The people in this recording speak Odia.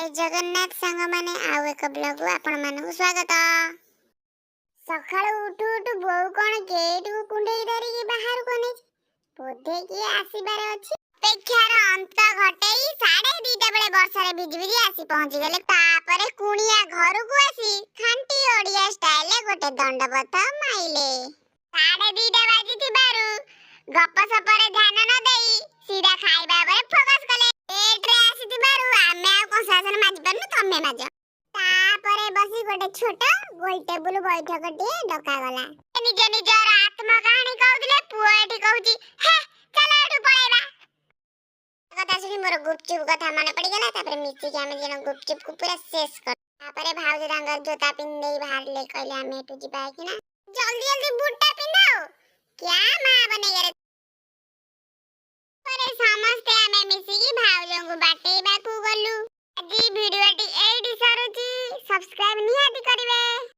ଜୟ ଜଗନ୍ନାଥ ସାଙ୍ଗମାନେ, ଆଉ ଏକ ବ୍ଲଗକୁ ଆପଣମାନଙ୍କୁ ସ୍ୱାଗତ। ସକାଳୁ ଉଠୁ ଉଠୁ ବୋଉ କଣ ଗେଟକୁ କୁଣ୍ଢେଇ ଧରିକି ବାହାରକୁ ଅନେଇଛି। ବୋଧେ କିଏ ଆସିବାର ଅଛି। ଅପେକ୍ଷାର ଅନ୍ତ ଘଟେଇ 2:30 ବେଳେ ବର୍ଷାରେ ଭିଜି ଭିଜି ଆସି ପହଞ୍ଚିଗଲେ। ତାପରେ କୁଣିଆ ଘରକୁ ଆସି ଖାଣ୍ଟି ଓଡ଼ିଆ ଷ୍ଟାଇଲରେ ଗୋଟେ ଦଣ୍ଡବତ ମାଇଲେ। 2:30 ବାଜିଥିବାରୁ ଗପ ସପରେ ଧ୍ୟାନ ନ ଦେଇ ସିଧା ଖାଇବା ଉପରେ ଫୋକସ କଲେ। ଲେଟରେ ଆସିଥିବାରୁ ଆମେ ଆଉ କଂସା ବାସନ ମାଜି ପାରୁନୁ, ତମେ ମାଜ। ତାପରେ ବସି ଗୋଟେ ଛୋଟ ଗୋଲ ଟେବୁଲ ବୈଠକଟିଏ ଡକାଗଲା। ନିଜ ନିଜର ଆତ୍ମ କାହାଣୀ କହୁଥିଲେ। ପୁଅ ଏଠି କହୁଛି, "ହେ, ଚାଲ ଏଠୁ ପଳେଇବା।" କଥା ଶୁଣି ମୋର ଗୁପଚୁପ କଥା ମନେ ପଡିଗଲା। ତାପରେ ମିଶିକି ଆମେ 2 ଜଣ ଗୁପଚୁପକୁ ପୁରା ଶେଷ କଲୁ। ତାପରେ ଭାଉଜ ତାଙ୍କର ଜୋତା ପିନ୍ଧେଇ ବାହାରିଲେ। କହିଲେ, "ଆମେ ଏଠୁ ଯିବା କିନା, ଜଲ୍ଦି ଜଲ୍ଦି ବୁଟଟା ପିନ୍ଧାओ।" क्या ମା ବନେଇଗରେ। ପରେ ସମସ୍ତେ ଆମେ ମିଶିକି ଭାଉଜଙ୍କୁ ବାଟେଇବାକୁ ଗଲୁ। ଆଜି ଭିଡିଓଟି ଏଇଠି ସରୁଛି। ସବସ୍କ୍ରାଇବ ନିହାତି କରିବେ।